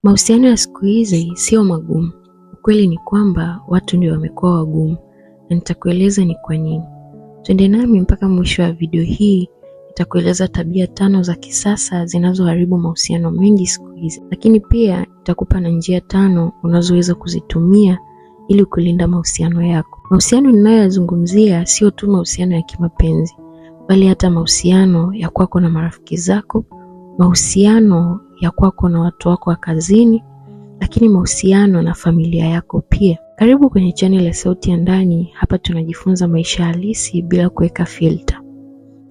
Mahusiano ya siku hizi sio magumu. Ukweli ni kwamba watu ndio wamekuwa wagumu, na nitakueleza ni kwa nini. Twende nami mpaka mwisho wa video hii. Nitakueleza tabia tano za kisasa zinazoharibu mahusiano mengi siku hizi, lakini pia nitakupa na njia tano unazoweza kuzitumia ili kulinda mahusiano yako. Mahusiano ninayoyazungumzia sio tu mahusiano ya kimapenzi, bali hata mahusiano ya kwako na marafiki zako, mahusiano ya kwako na watu wako wa kazini, lakini mahusiano na familia yako pia. Karibu kwenye channel ya Sauti ya Ndani. Hapa tunajifunza maisha halisi bila kuweka filter.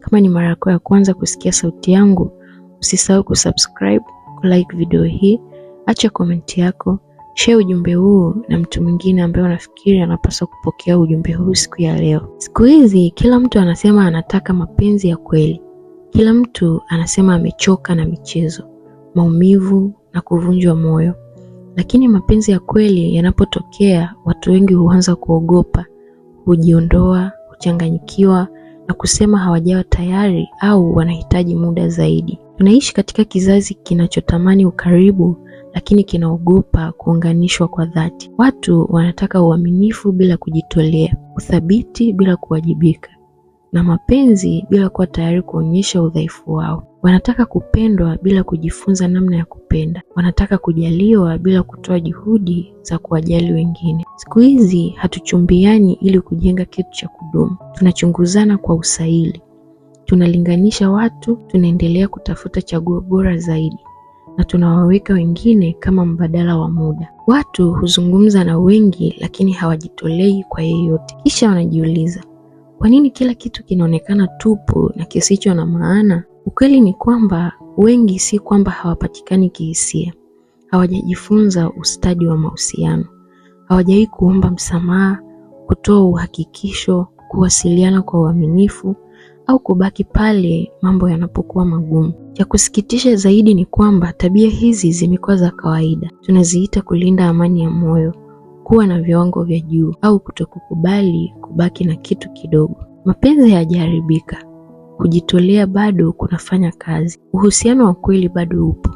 Kama ni mara yako ya kwanza kusikia sauti yangu, usisahau kusubscribe, kulike video hii, acha comment yako, share ujumbe huu na mtu mwingine ambaye unafikiri anapaswa kupokea ujumbe huu siku ya leo. Siku hizi kila mtu anasema anataka mapenzi ya kweli. Kila mtu anasema amechoka na michezo, maumivu na kuvunjwa moyo. Lakini mapenzi ya kweli yanapotokea, watu wengi huanza kuogopa, hujiondoa, huchanganyikiwa na kusema hawajawa tayari au wanahitaji muda zaidi. Tunaishi katika kizazi kinachotamani ukaribu lakini kinaogopa kuunganishwa kwa dhati. Watu wanataka uaminifu bila kujitolea, uthabiti bila kuwajibika, na mapenzi bila kuwa tayari kuonyesha udhaifu wao. Wanataka kupendwa bila kujifunza namna ya kupenda. Wanataka kujaliwa bila kutoa juhudi za kuwajali wengine. Siku hizi hatuchumbiani ili kujenga kitu cha kudumu. Tunachunguzana kwa usaili, tunalinganisha watu, tunaendelea kutafuta chaguo bora zaidi, na tunawaweka wengine kama mbadala wa muda. Watu huzungumza na wengi, lakini hawajitolei kwa yeyote. Kisha wanajiuliza, kwa nini kila kitu kinaonekana tupu na kisicho na maana? Ukweli ni kwamba wengi si kwamba hawapatikani kihisia, hawajajifunza ustadi wa mahusiano, hawajawahi kuomba msamaha, kutoa uhakikisho, kuwasiliana kwa uaminifu au kubaki pale mambo yanapokuwa magumu. Cha kusikitisha zaidi ni kwamba tabia hizi zimekuwa za kawaida. Tunaziita kulinda amani ya moyo, kuwa na viwango vya juu au kutokukubali kubaki na kitu kidogo. Mapenzi hayajaharibika, kujitolea bado kunafanya kazi, uhusiano wa kweli bado upo.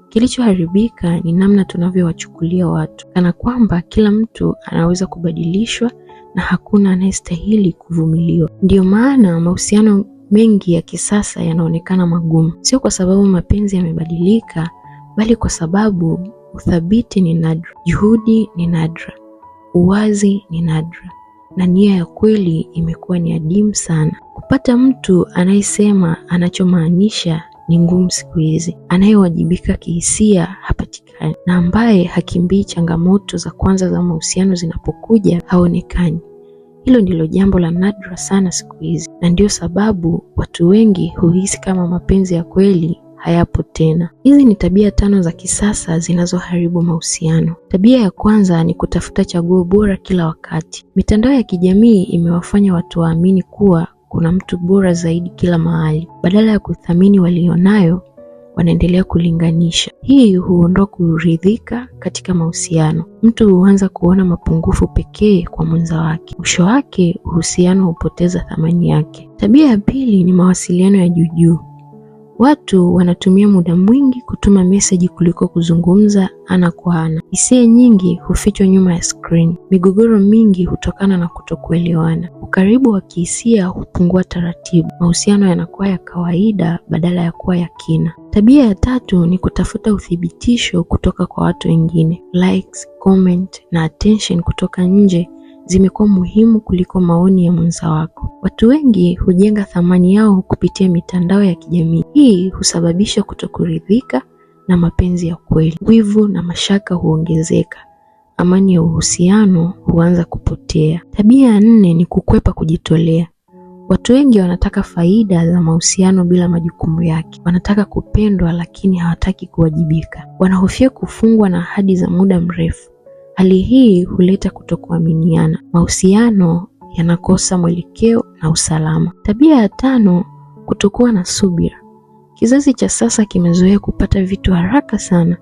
Kilichoharibika ni namna tunavyowachukulia watu, kana kwamba kila mtu anaweza kubadilishwa na hakuna anayestahili kuvumiliwa. Ndiyo maana mahusiano mengi ya kisasa yanaonekana magumu, sio kwa sababu mapenzi yamebadilika, bali kwa sababu uthabiti ni nadra, juhudi ni nadra, uwazi ni nadra, na nia ya kweli imekuwa ni adimu sana. Kupata mtu anayesema anachomaanisha ni ngumu siku hizi. Anayewajibika kihisia hapatikani, na ambaye hakimbii changamoto za kwanza za mahusiano zinapokuja haonekani. Hilo ndilo jambo la nadra sana siku hizi, na ndio sababu watu wengi huhisi kama mapenzi ya kweli hayapo tena. Hizi ni tabia tano za kisasa zinazoharibu mahusiano. Tabia ya kwanza ni kutafuta chaguo bora kila wakati. Mitandao ya kijamii imewafanya watu waamini kuwa kuna mtu bora zaidi kila mahali. Badala ya kuthamini walionayo, wanaendelea kulinganisha. Hii huondoa kuridhika katika mahusiano. Mtu huanza kuona mapungufu pekee kwa mwenza wake. Mwisho wake uhusiano hupoteza thamani yake. Tabia ya pili ni mawasiliano ya juujuu. Watu wanatumia muda mwingi kutuma meseji kuliko kuzungumza ana kwa ana. Hisia nyingi hufichwa nyuma ya skrini. Migogoro mingi hutokana na kutokuelewana. Ukaribu wa kihisia hupungua taratibu. Mahusiano yanakuwa ya kawaida badala ya kuwa ya kina. Tabia ya tatu ni kutafuta uthibitisho kutoka kwa watu wengine. Likes, comment na attention kutoka nje zimekuwa muhimu kuliko maoni ya mwenza wako. Watu wengi hujenga thamani yao kupitia mitandao ya kijamii. Hii husababisha kutokuridhika na mapenzi ya kweli. Wivu na mashaka huongezeka. Amani ya uhusiano huanza kupotea. Tabia ya nne ni kukwepa kujitolea. Watu wengi wanataka faida za mahusiano bila majukumu yake. Wanataka kupendwa lakini hawataki kuwajibika. Wanahofia kufungwa na ahadi za muda mrefu. Hali hii huleta kutokuaminiana, mahusiano yanakosa mwelekeo na usalama. Tabia ya tano, kutokuwa na subira. Kizazi cha sasa kimezoea kupata vitu haraka sana.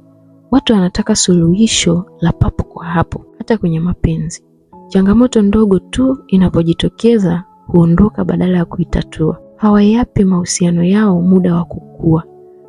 Watu wanataka suluhisho la papo kwa hapo, hata kwenye mapenzi. Changamoto ndogo tu inapojitokeza huondoka badala ya kuitatua. Hawayapi mahusiano yao muda wa kukua.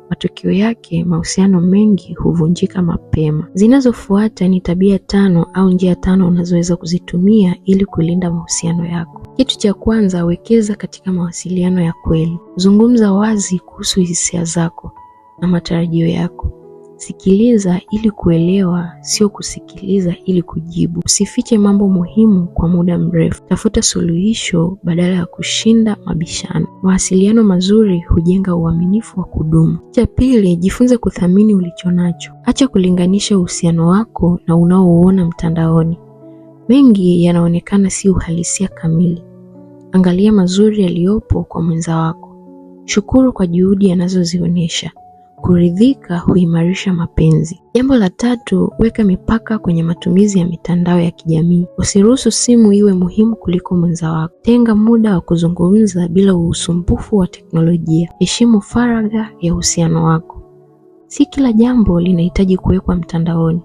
Matokeo yake, mahusiano mengi huvunjika mapema. Zinazofuata ni tabia 5 au njia 5 unazoweza kuzitumia ili kulinda mahusiano yako. Kitu cha kwanza, wekeza katika mawasiliano ya kweli. Zungumza wazi kuhusu hisia zako na matarajio yako. Sikiliza ili kuelewa, sio kusikiliza ili kujibu. Usifiche mambo muhimu kwa muda mrefu. Tafuta suluhisho badala ya kushinda mabishano. Mawasiliano mazuri hujenga uaminifu wa kudumu. Cha pili, jifunze kuthamini ulichonacho. Acha kulinganisha uhusiano wako na unaouona mtandaoni. Mengi yanaonekana si uhalisia kamili. Angalia mazuri yaliyopo kwa mwenza wako. Shukuru kwa juhudi anazozionyesha. Kuridhika huimarisha mapenzi. Jambo la tatu, weka mipaka kwenye matumizi ya mitandao ya kijamii. Usiruhusu simu iwe muhimu kuliko mwenza wako. Tenga muda wa kuzungumza bila usumbufu wa teknolojia. Heshimu faragha ya uhusiano wako. Si kila jambo linahitaji kuwekwa mtandaoni.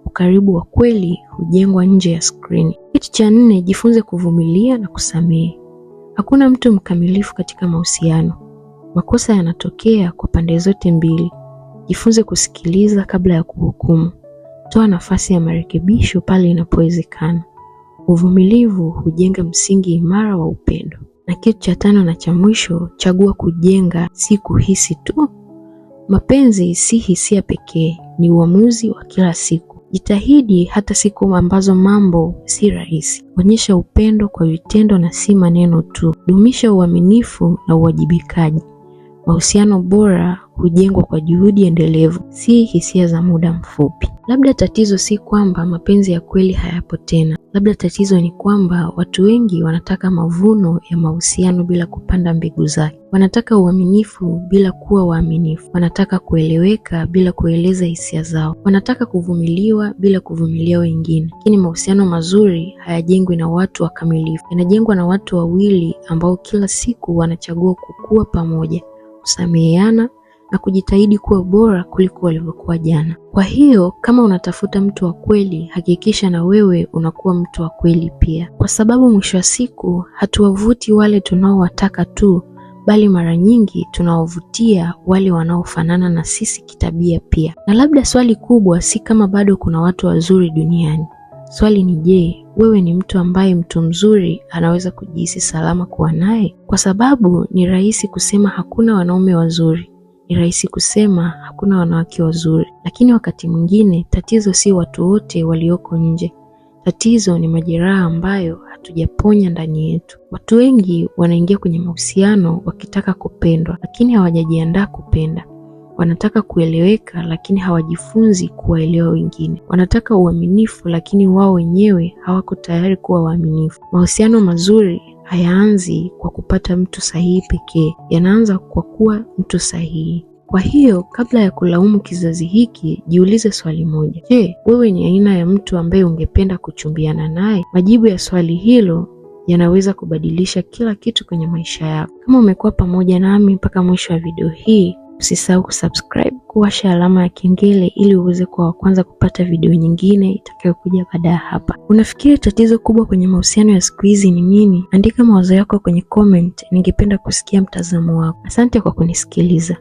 Ukaribu wa kweli hujengwa nje ya skrini. Kitu cha nne, jifunze kuvumilia na kusamehe. Hakuna mtu mkamilifu katika mahusiano. Makosa yanatokea kwa pande zote mbili. Jifunze kusikiliza kabla ya kuhukumu. Toa nafasi ya marekebisho pale inapowezekana. Uvumilivu hujenga msingi imara wa upendo. Na kitu cha tano na cha mwisho, chagua kujenga, si kuhisi tu. Mapenzi si hisia pekee, ni uamuzi wa kila siku. Jitahidi hata siku ambazo mambo si rahisi. Onyesha upendo kwa vitendo na si maneno tu. Dumisha uaminifu na uwajibikaji. Mahusiano bora hujengwa kwa juhudi endelevu, si hisia za muda mfupi. Labda tatizo si kwamba mapenzi ya kweli hayapo tena. Labda tatizo ni kwamba watu wengi wanataka mavuno ya mahusiano bila kupanda mbegu zake. Wanataka uaminifu bila kuwa waaminifu. Wanataka kueleweka bila kueleza hisia zao. Wanataka kuvumiliwa bila kuvumilia wengine. Lakini mahusiano mazuri hayajengwi na watu wakamilifu. Yanajengwa na watu wawili ambao kila siku wanachagua kukua pamoja, kusameheana na kujitahidi kuwa bora kuliko walivyokuwa jana. Kwa hiyo kama unatafuta mtu wa kweli, hakikisha na wewe unakuwa mtu wa kweli pia, kwa sababu mwisho wa siku hatuwavuti wale tunaowataka tu, bali mara nyingi tunawavutia wale wanaofanana na sisi kitabia pia. Na labda swali kubwa si kama bado kuna watu wazuri duniani. Swali ni je, wewe ni mtu ambaye mtu mzuri anaweza kujihisi salama kuwa naye? Kwa sababu ni rahisi kusema hakuna wanaume wazuri, ni rahisi kusema hakuna wanawake wazuri, lakini wakati mwingine tatizo si watu wote walioko nje. Tatizo ni majeraha ambayo hatujaponya ndani yetu. Watu wengi wanaingia kwenye mahusiano wakitaka kupendwa, lakini hawajajiandaa kupenda. Wanataka kueleweka, lakini hawajifunzi kuwaelewa wengine. Wanataka uaminifu, lakini wao wenyewe hawako tayari kuwa waaminifu. Mahusiano mazuri hayaanzi kwa kupata mtu sahihi pekee, yanaanza kwa kuwa mtu sahihi. Kwa hiyo kabla ya kulaumu kizazi hiki, jiulize swali moja. Je, wewe ni aina ya mtu ambaye ungependa kuchumbiana naye? Majibu ya swali hilo yanaweza kubadilisha kila kitu kwenye maisha yako. Kama umekuwa pamoja nami mpaka mwisho wa video hii, usisahau kusubscribe, kuwasha alama ya kengele ili uweze kuwa wa kwanza kupata video nyingine itakayokuja baada ya hapa. Unafikiri tatizo kubwa kwenye mahusiano ya siku hizi ni nini? Andika mawazo yako kwenye comment, ningependa kusikia mtazamo wako. Asante kwa kunisikiliza.